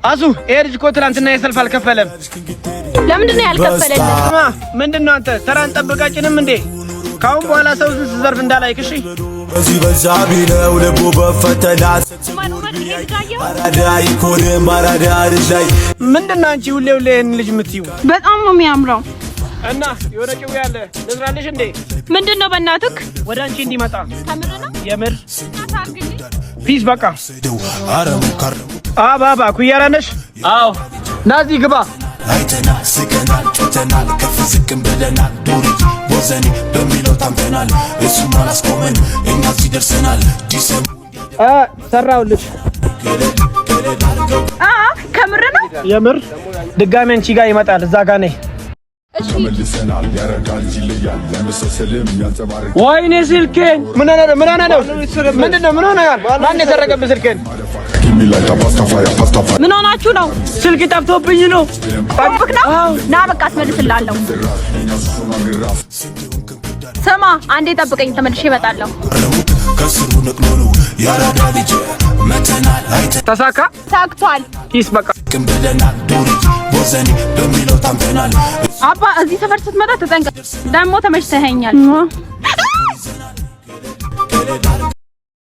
አሱ፣ ይሄ ልጅ እኮ ትናንትና የሰልፍ አልከፈለም። ለምንድን ነው ያልከፈለልን? ስማ፣ ምንድን ነው አንተ ተራን ጠብቃችንም እንዴ? ካሁን በኋላ ሰው ስትዘርፍ እንዳላይክ እሺ። በዚህ በዛ ቢለው ልቡ በፈተና አራዳ ይኮንም አራዳ ልጅ ላይ። ምንድን ነው አንቺ ሁሌ ሁሌ ይህን ልጅ የምትዩ? በጣም ነው የሚያምረው። እና የሆነ ጭው ያለ ልዝራልሽ እንዴ? ምንድን ነው በእናትክ? ወደ አንቺ እንዲመጣ። ከምር ነው? የምር። Peace በቃ። አረሙ ካረሙ። አባባ ኩያራ ነሽ? አዎ፣ ናዚ ግባ። አይተናል፣ ስቀናል፣ ጮተናል፣ ከፍ ዝቅም ብለናል። ዱርዬ ቦዘኔ በሚለው ታምተናል። እሱም አላስቆመን፣ እኛ እዚህ ደርሰናል። ዲሰም ሰራውልሽ። ገለል ገለል አድርገው። አ ከምር ነው? የምር። ድጋሚ አንቺ ጋር ይመጣል። እዛ ጋር ነይ። ተመልሰናል። ያረዳል፣ ይለያል፣ ያመሳሰልም ያንጸባርቅ። ወይኔ ስልኬን! ምን ሆነ ነው? ምን ሆነ ነው? ምንድን ነው? ምን ሆነሃል? ማን የሰረቀብህ ስልኬን? ምን ሆናችሁ ነው? ስልክ ጠፍቶብኝ ነው። ጠብቅ ነው። ና በቃ አስመልስላለሁ። ስማ፣ አንዴ ጠብቀኝ፣ ተመልሼ እመጣለሁ። ረሙት ከስሩ ነቅሎ ነው ያራዳ ልጅ መተናል አይተ ተሳካ። ሳክቷል። Peace በቃ። ዝቅም ብለናል። ዱርዬ ቦዘኔ በሚለው ታምተናል። አባ፣ እዚህ ሰፈር ስትመጣ ተጠንቀቅ። ደግሞ ተመችተኸኛል።